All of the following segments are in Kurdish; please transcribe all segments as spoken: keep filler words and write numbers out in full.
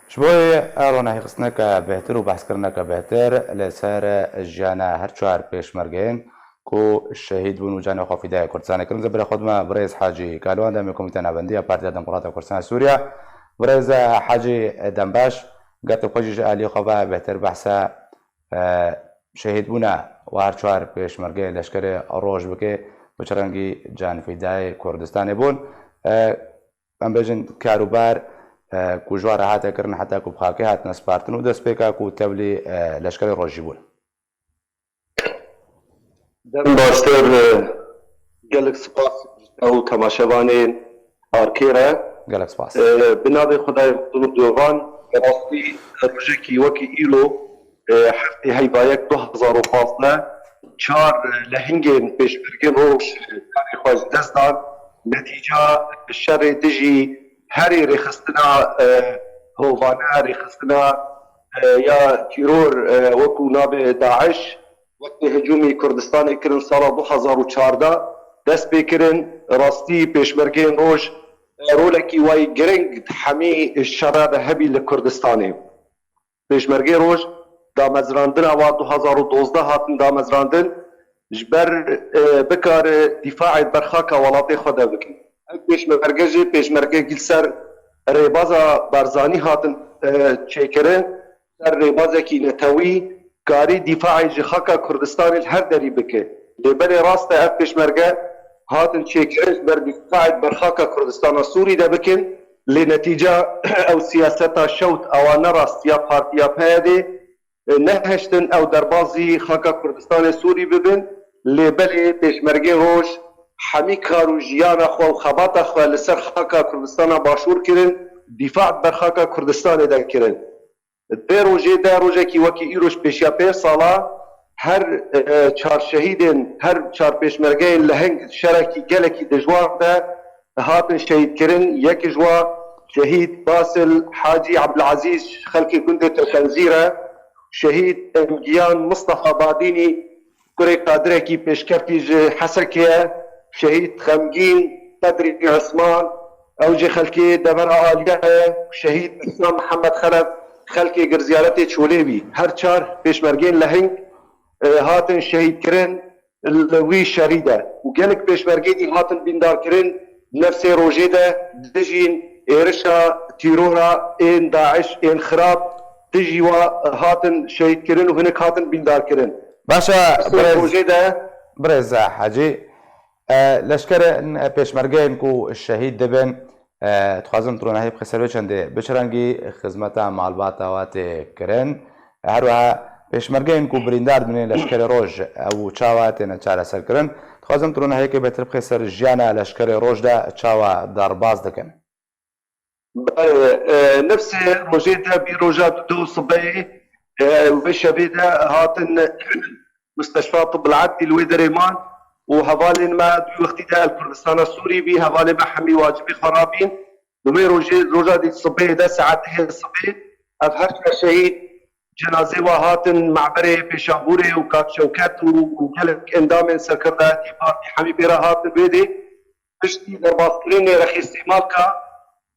Ji bo ronahîxistineke bêhtir û behskirinek bêhtir li ser jiyana her çar pêşmergeyên ku şehîd bûn û canê xwe fîdayê Kurdistanê kirin, zê berê xwe dime birêz Hacî Kalwan, demê Komîteya Navendî ya Partiya Demokrata Kurdistan Sûriye. Birêz Hacî, dembaş, ger tu xwe jî ji aliyê xwe ve bêhtir behsa, e, şehîdbûna û her çar pêşmergeyê leşkerê roj bike, bi çi rengî canfîdayê Kurdistanê bûn. E, em bêjin karûbar, e, ku ji wan re hate kirin heta ku bi xakê hatine spartin û destpêka ku tevlî, e, leşkerê roj jî bûn. Dem baştir, e, gelek spas ew temaşevanên arkê re. Gelek spas. E, bi navê Xwedayê Mezin û Dovan, rastî rojekî wekî îro, e, heftê heyva yek du hezar û pazdeh, çar lehingên pêşmergên roj, e, canê xwe ji dest dan. Netîca şerê dijî herî rêxistina, e, hovane, rêxistina, e, ya tîror, e, wekû navê DAIŞ, wextê hicûmî Kurdistanê kirin sala du hezar û çardeh, dest pê kirin, rastî pêşmergeyên roj, e, rolekî wayî giring di hemî şera de hebî li Kurdistanê. Pêşmergê roj damezrandina wa du hezar û dozdeh hatin damezrandin, ji ber, e, bikare dîfaê berxaka welatê xwe de bikin. Ev pêşmerge jî pêşmergekî li ser rêbaza Barzanî hatin, e, çêkirin, ser rêbazekî netewî karî dîfaê ji xaka Kurdistanê li her derî bike. Lê belê rast e, ev pêşmerge hatin çêkirin ji ber dîfaê berxaka Kurdistana Sûrî de bikin, lê netîca ew siyaseta şewt ewa ne rastiya partiya P Y D'ê, e, nehiştin ew derbazî xaka Kurdistanê Sûrî bibin, lê belê pêşmergê roj hemî kar û jiyana xwe û xebata xwe li ser xaka Kurdistana Başûr kirin, dîfa ber xaka Kurdistanê de kirin. Di vê rojê de, rojekî wekî îro ji pêşiya pênc sala, her, e, çar şehîdên, her çar pêşmergeyên leheng şerekî gelekî dijwar de hatin şehîdkirin. Yek ji wa şehîd Basil Hacî Ebdilezîz, xelkê gundê Teşenzîr e, şehîd Emgiyan Mistefa Badînî, kurê kadirekî pêşkeftî ji Hesekê ye, şehîd Xemgîn Qedrî Osman, ew jî xelkê Devera Aliye ye, şehîd Îsa Mihemed Xelef, xelkê Girziyaretê Çolê bî. Her çar pêşmergên leheng, e, hatin şehîdkirin li wî şerî de û gelek pêşmergê dî hatin bîndarkirin. Nefsê rojê de dijîn êrişa tîrora ên DAIŞ, ên xirab, dijî wa hatin şehîdkirin û hinek hatin bîndarkirin. Baş e, Nefsê birêz, rojê de birêz Hecî, e, leşkerên, e, pêşmergeyên ku şehîd dibin, e, dixwazim tu ronahî bixî ser wê çendê, bi çi rengî xizmeta malbata wa tê kirin? Her wiha pêşmergeyên ku birîndar dibin ê leşkerê roj, ew çawa têne çareserkirin? Dixwazim tu ronahiyekê bêtir bixî ser jiyana leşkerê roj de çawa derbas dikin? Belê, e, nefsê rojê de bî roja du sibeyê, e, wê şevê de hatin Musteşfa Tibbil Edlî li wê derê man û hevalên me du wextî de li Kurdistana Sûrî bî, hevalên me hemî wacibê xwe rabîn. Li wê rojê, roja dî sibê de saet dehê sibê, ev her çar şehîd cenazê wa hatin me'berê Pêşanbûrê û Kak Şewket û, û gelek endamên serkirda Partî hemî pê re hatin wê dê. Piştî derbazkirinê rexîstî malka,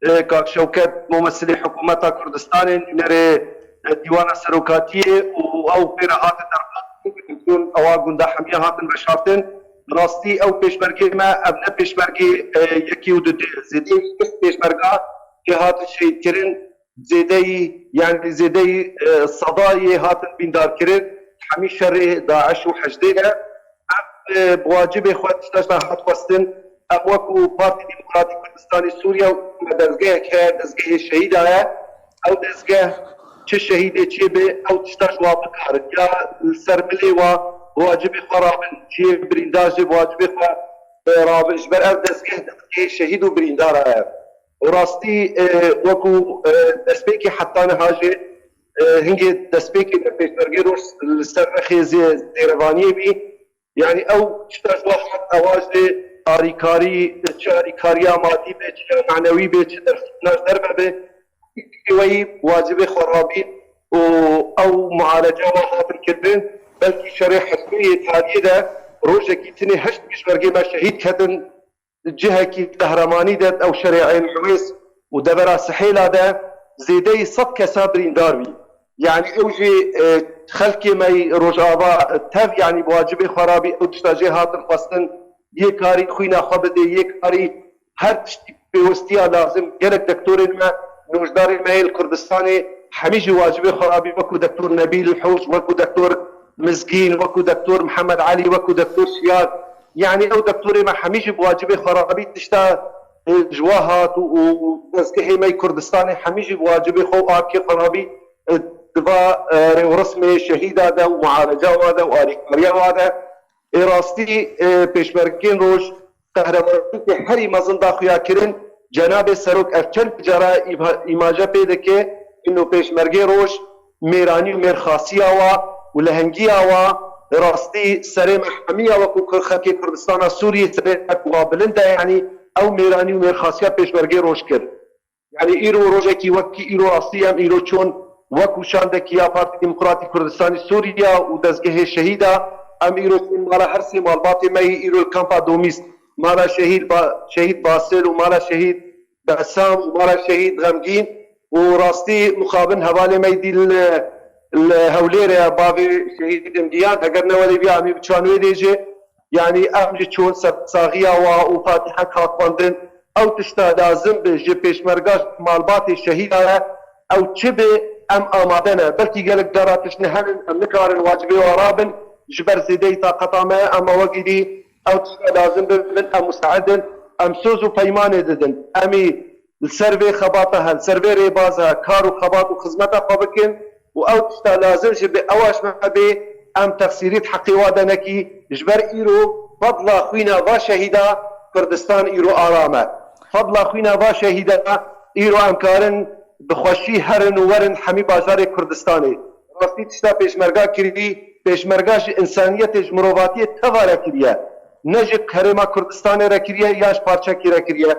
e, Kak Şewket, mumesilê hikûmeta Kurdistanê, nûnerê, e, Dîwana Serokatiyê û ew pê re hate derbazkirin, ewa gunda hemiya hatin veşartin. Bi rastî ew pêşmergê me, ev ne pêşmergê, e, yekî û dudê, zêdî hişt pêşmerga tê hatin şehîdkirin, zêdeyî, yanî zêdeyî, e, sedayê hatin bîndarkirin, hemî şerê DAIŞ û Hecdê ne. Em, e, bi wacibê xwe tişta ji me hat xwestin. Em wekû Partî Demokratîk Kurdistanê Sûriye me dezgehek heye, dezgehê şehîda ye. Ew dezgeh çi şehîdê çê be, ew tişta ji wa bikarin. Ya li ser milê wa bi wacibê xwe rabin, cihê birîndar jî bi wacibê xwe, e, rabin. Ji ber ev dezgeh, dezgehê şehîd û birîndara ye. Û rastî, e, wekû, e, destpêkê heta niha jî, e, hingê destpêkê me pêşmergê roj li ser rexê zê-, zêrevaniyê bî. Yanî ew tişta ji we hat ewa jî alîkarî, çi alîkariya madî be, çi ya manewî be, çi dersîna ji derve be, weyî wacibê xwe rabîn û ew mualeca we hatin kirin. Belkî şerê Hesûriyê tariyê de rojekî tinê heşt pêşmergê me şehîd ketin. Cihekî Qehremanî de ew şerê Eyn Ewês û devera Sihêla de zêdeyî sed kesa birîndar bî. Yanî ew jî, e, xelkê me yî Rojava, e, tev, yanî bi wacibê xwe rabî, ew tişta jê hatin xwestin, yê karî xwîna xwe bidê, yê karî her tiştî pêwestiya lazim, gelek dektorên me, nojdarên me yê li Kurdistanê, hemî jî wacibê xwe rabî, wekû Dektor Nebîl Hûs, wekû Dektor Mizgîn, wekû Dektor Mihemed Elî, wekû Dektor Şiyar. Yanî ew dektorê me hemî jî bi wacibê xwe rabî tişta, e, ji we hat û, û, û dezgehê me yê Kurdistanê hemî jî bi wacibê xwe û arkê xwe rabî, e, di va, e, rêwresmê şehîda de û mualeca wa de û alîkariya wa de. Ê rastî, e, pêşmergên roj qehremaniyeke herî mezin da xuya kirin. Cenabê Serok ev çend cara îma-, îmaje pê dike, ino pêşmergê roj mêranî û mêrxasiya wa û lehengiya wa rastî serê me hemiya wekû Kur-, xelkê Kurdistana Sûriyê serê me wa bilind e, yanî ew mêranî û mêrxasiya pêşmergê roj kir. Yanî îro rojekî wekî îro rastî em îro çûn wekû şandekî ya Partî Demokratî Kurdistanî Sûriya û dezgehê şehîda, em îro çûn mala her sê malbatê me yî îro li kampa Domîs, mala şehîd Ba-, şehîd Basil û mala şehîd Besam û mala şehîd Xemgîn û rastî mixabin hevalê me yî dî li, li Hewlêrê ye, bavê şehîd Imdiyan, heger ne welê bîya em ê biçan wê dê jî. Yanî em jî çûn sersaxiya wa û Fatîhek hat xwendin. Ew tişta lazim bi ji pêşmerga malbatê şehîda ye. Ew çi bi em amade ne. Belkî gelek cara tiştine henin, em nikarin wacibê wa rabin. Ji ber zêdeyî taqeta me, em wekî dî ew tişta lazim bi bin em musteed in. Em soz û peymanê didin. Em î li ser vê xebata he, li ser vê rêbaza kar û xebat û xizmeta xwe bikin û ew tişta lazim jî bi ewaş me bê, em texsîrî di heqê wa de nekî, ji ber îro fedla xwîna va şehîda Kurdistan îro aram e. Fedla xwîna va şehîda îro em karin bi xweşî herin û werin hemî bajarê Kurdistanê. Rastî tişta pêşmerga kirî, pêşmerga ji însaniyetê, ji mirovatiyê teva re kiriye. Ne ji herêma Kurdistanê re kiriye, ya ji parçekî re kiriye.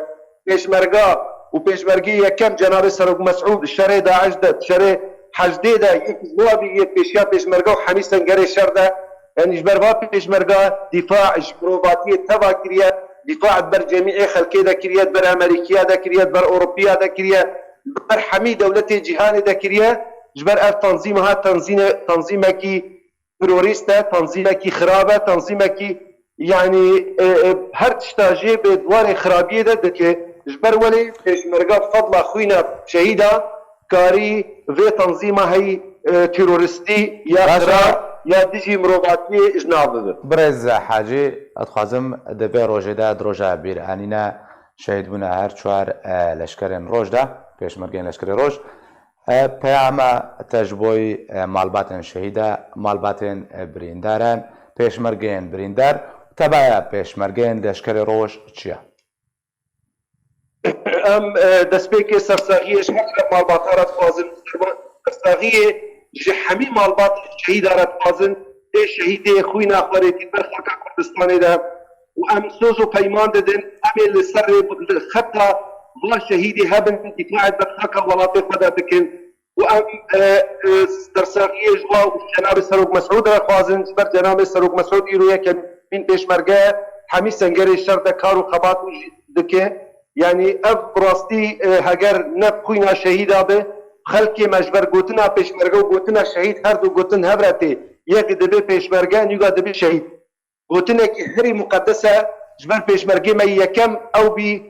Pêşmerga û pêşmergê yekem Cenabê Serok Mesûd şerê DAIŞ de, şerê Hecdê de yek ji wan bî yê pêşiya pêşmerga û hemî sengerê şer de. Yanî ji ber va pêşmerga dîfa ji mirovatiyê teva kiriye, dîfa di ber cemîê xelkê de kiriye, di ber Amerîkiya de kiriye, di ber Ewropiya de kiriye, di ber hemî dewletê cîhanê de kiriye. Ji ber ev tanzîm ha tanzîne-, tanzîmekî terorîst e, tanzîmekî xirab e, tanzîmekî, yanî, e, e, her tişta jê bi di warê xirabiyê de dike. Ji ber welê pêşmerga fedla xwîna şehîda karî vê tanzîma heyî, e, terorîstî ya Baş e. xirab ya dijî mirovatiyê ji nav bibe. Birêz Hacî, ez dixwazim di vê rojê de, di roja bîranîna şehîdbûna her çar, e, leşkerên roj de, pêşmergên leşkerê roj, E, peyama te ji boy, e, malbatên şehîda, malbatên, e, birîndaran, pêşmergeyên birîndar, tebaya pêşmergeyên leşkerê roj çi ye? Em, e, destpêkê sersaxiyê ji her malbata re dixwazin. Sersaxiyê ji hemî malbatên şehîda re dixwazin. Tê şehîdê xwîna xwe rêtî ber xaka Kurdistanê de. Û em soz û peyman didin, em ê li ser rê, li xeta va şehîdê hebin, dîfaê ber xaka welatê xwe de bikin. Û em, e, e, sersaxiyê ji wa û ji Cenabê Serok Mesûd re dixwazin, ji ber Cenabê Serok Mesûd îro yekemîn pêşmerge ye, hemî sengerê şer de kar û xebat û jî dike. Yanî ev bi rastî, e, heger ne xwîna şehîda be, xelkê me ji ber gotina pêşmerge û gotina şehîd, her du gotin hev re tê. Yek dibe pêşmerge, nîga dibe şehîd. Gotinekî herî muqedes e, ji ber pêşmergê me yê yekem ew bî,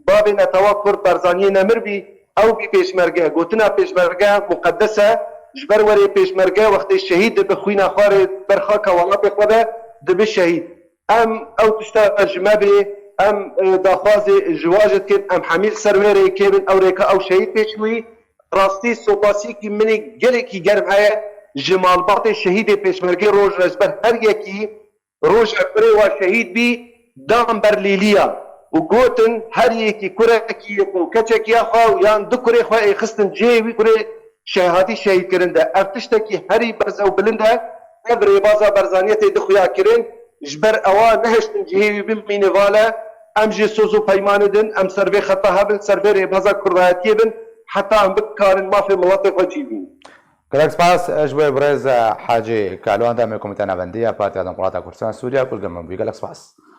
bavê netewa Kurd Barzaniyê Nemir bî, ew bî pêşmerge. Gotina pêşmerge muqedes e, ji ber werê pêşmerge wextê şehîd dibe xwîna xwe rê ber xaka welatê xwe de dibe şehîd. Em ew tişta ji me bê, em, e, daxwazê ji wa jî dikin, em hemî li ser wê rêkê bin, ew rêka ew şehîd pêşî wî. Rastî sopasiyekî min ê gelekî germ heye ji malbatê şehîdê pêşmergê roj re ji ber her yekî Roja kurê wa şehîd bî, dan ber lîliya û gotin, her yekî kurekî yê xwe û keçekî ya xwe û yan du kurê xwe ê xistin cihê wî kurê şe-, hatî şehîdkirin de. Ev tiştekî herî berz û bilind e. Ev rêbaza Barzaniyetê dixuya kirin, ji ber ewa nehiştin cihê wî bimîne vale, em jî soz û peymanê din, em ser vê xeta hebin, ser vê rêbaza kurdayetiyê bin, heta em bikarin mafê miletê xwe cî bînin. Gelek spas ji bo birêz Hacî Kalwan, demê Komîteya Navendî ya Partiya Demokrata Kurdistan Sûriye, ku li gel min bûyî. Gelek spas.